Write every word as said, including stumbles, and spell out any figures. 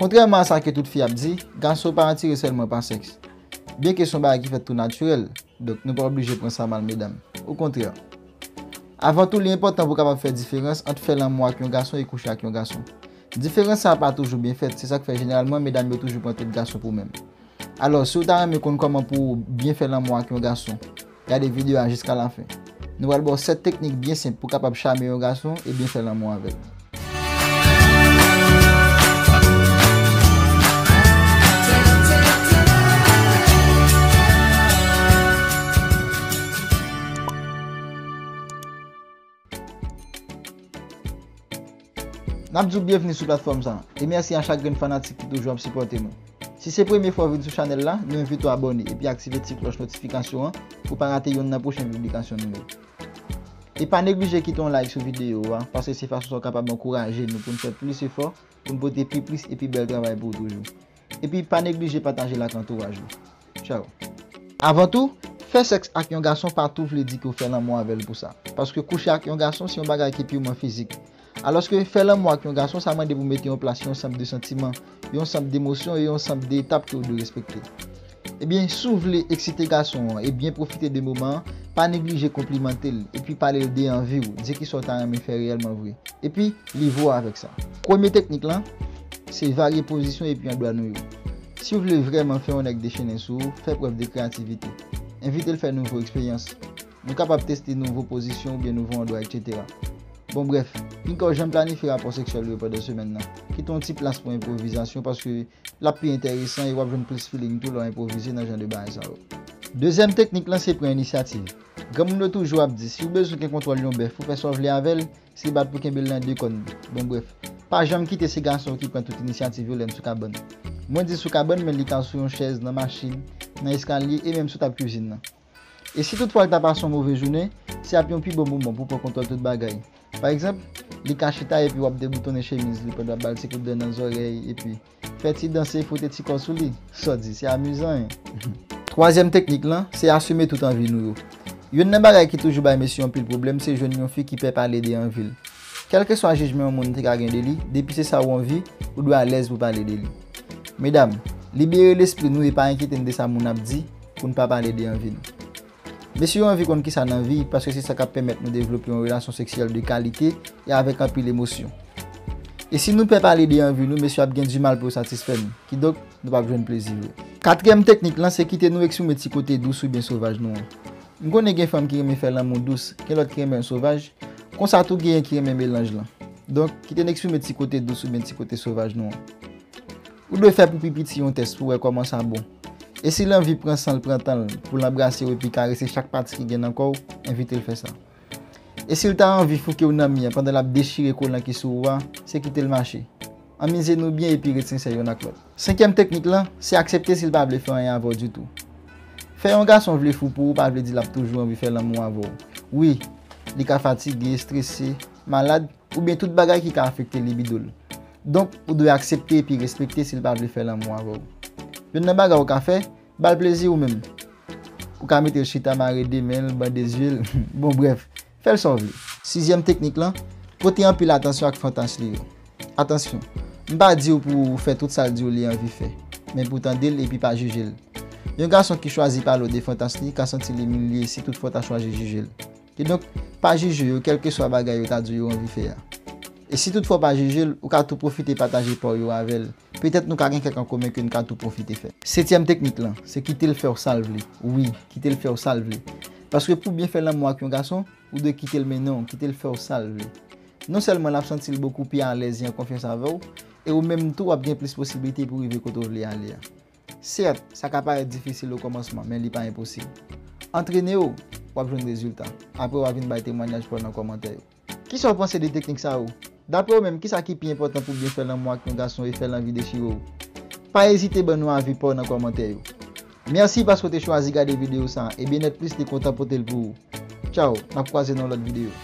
Kontrèman a sa ke tout fi ap di, gason pa atire sèlman pa sèks. Byenke se yon bagay ki fèt tou natirèl, donk nou pa oblije pran sa mal, medam. Okontrè. Avan tou, li enpòtan pou w kapab fè diferans ant fè lanmou ak yon gason e kouche ak yon gason. Diferans sa a pa toujou byen fèt, se sa k fè jeneralman medam yo toujou pran tout gason pou menm. Alò, si w ta renmen konn kòman pou w byen fè lanmou ak yon gason, gade videyo a jiska lafen. Nou pral ba w sèt teknik byen senp pou w kapab chame yon gason e byen fè lanmou avè l. N ap di w byenvni sou platfòm sa a, e mèsi a chak grenn fanatik ki toujou ap sipòte nou. Si se premye fwa w vin sou chanèl la, nou envite w abòne epi aktive ti klòch notifikasyon an pou w pa rate yonn nan pwochen piblikasyon nou yo. E pa neglije kite yon like sou videyo a, paske se fason sa w kapab ankouraje nou pou n fè plis efò, pou n pote pi plis e pi bèl travay pou w toujou. Epi pa neglije pataje l ak antouraj ou. Tchao. Avan tou, fè sèks ak yon gason pa tou vle di ke w fè lanmou avè l pou sa. Paske kouche ak yon gason se yon bagay ki piman fizik. Alòske fè lanmou ak yon gason, sa mande pou w mete an plas yon sanm de santiman, yon sanm de emosyon e yon sanm de etap ke w dwe respekte. Ebyen, si w vle eksite gason an e byen pwofite de moman an, pa neglije konplimante l, epi pale l de anvi w, di kisa w ta renmen fè reyèlman vre. Epi, livre w avèk sa. Premye teknik lan, se varye pozisyon epi andwa nou yo. Si w vle vrèman fè yon nèg dechennen sou ou, fè prèv de kreyativite. Envite l fè nouvo eksperyans. Nou kapab teste nouvo pozisyon oubyen nouvo andwa, etsetera. Bon, brèf, pinkè w janm planifye rapò seksyèl ou yo pandan semèn nan. Kite yon ti plas pou enpwovizasyon, paske l ap pi enteresan e w ap jwenn plis feeling tou lè w enpwovize nan jan de bagay sa yo. Dezyèm teknik lan se pran inisyativ. Granmoun yo toujou ap di, si w bezwen gen kontwòl yon bèf, ou fè sa w vle avè l, se bat pou kenbe l nan de kòn. Bon, brèf, pa janm kite se gason ki pran tout inisyativ yo lè n sou kabann. Mwen di sou kabann, men li ka sou yon chèz, nan machin, nan eskalye e menm sou tab kwizin nan. E si toutfwa l ta pase yon move jounen, se ap yon pi bon moman pou w pran kontwòl tout bagay. Pa egzanp, li ka chita epi w ap deboutonnen chemiz li pandan w ap ba l ti kout dan nan zòrèy epi fè ti danse, fwote ti kò sou li. Sa w di, se amizan, en? Twazyèm teknik lan, se asime tout anvi nou yo. Youn nan bagay ki toujou bay mesye anpil pwoblèm, se jwenn yon fi ki pè pale de anvi l. Kèlkeswa jijman yon moun te ka gen de li, depi se sa w anvi, ou dwe alèz pou pale de li. Medam, libere lespri nou e pa enkyete n de sa moun ap di pou n pa pale de anvi nou. Mesye yo anvi konn kisa n anvi, paske se sa k ap pèmèt nou devlope yon relasyon seksyèl de kalite e avèk anpil emosyon. E si nou pè pale de anvi nou, mesye ap gen dimal pou yo satisfè nou. Kidonk, nou p ap jwenn plezi vre. Katriyèm teknik lan, se kite nou eksprime ti kote dous oubyen sovaj nou an. M konnen gen fanm ki renmen fè lanmou dous, gen lòt ki renmen l sovaj, konsa tou genyen ki renmen melanj lan. Donk, kite n eksprime ti kote dous oubyen ti kote sovaj nou an. Ou dwe fè pou pi piti yon tès pou wè kòman sa bon. E si l anvi pran san l, pran tan l pou l anbrase w epi karese chak pati ki gen nan kò w, envite l fè sa. E si l ta anvi fouke w nan mi an pandan l ap dechire kolan ki sou ou a, se kite l mache. Anmize nou byen epi ret sensè youn ak lòt. Senkyèm teknik lan, se aksepte si l pa vle fè anyen avè w ditou. Fè yon gason vle fou pou ou pa vle di l ap toujou anvi fè lanmou avè w. Wi, li ka fatige, estrese, malad, oubyen tout bagay ki ka afekte libido l. Donk, ou dwe aksepte epi respekte si l pa vle fè lanmou avè w. Youn nan bagay ou ka fè, ba l plezi ou menm. Ou ka mete l chita, mare de men l, bande zye l. Bon, brèf, fè l sa w vle. Sizyèm teknik lan, pote anpil atansyon ak fantas li yo. Atansyon, m pa di w pou w fè tout sa l di w li anvi fè, men pou w tande l epi pa jije l. Yon gason ki chwazi pale w de fantas li ka santi l imilye si toutfwa w ta chwazi jije l. Kidonk, pa jije yo, kèlkeswa bagay yo ta di w yo anvi fè a. E si toutfwa w pa jije l, ou ka tou pwofite pataje pa w yo avè l. Petèt nou ka gen kèk an komen ke n ka tou pwofite fè. Setyèm teknik lan, se kite l fè w sa l vle. Wi, kite l fè w sa l vle. Paske pou byen fè lanmou ak yon gason, ou dwe kite l mennen w, kite l fè w sa l vle. Non sèlman l ap santi l bokou pi alèz e an konfyans avè w, e ou menm tou w ap gen plis posiblite pou w rive kote w vle ale a. Sèt, sa ka parèt difisil okòmansman, men li pa enposib. Antrene w, w ap jwenn rezilta. Apre w a vin bay temwayaj pa w nan kòmantè yo. Kisa w panse de teknik sa yo? Dapre w menm, kisa ki pi enpòtan pou byen fè lanmou ak yon gason e fè l anvi dechire w? Pa ezite ban nou avi pa w nan kòmantè yo. Mèsi paske w te chwazi gade videyo sa a, e Byennèt Plis te kontan pote l pou ou. Tchaw, n ap kwaze nan yon lòt videyo.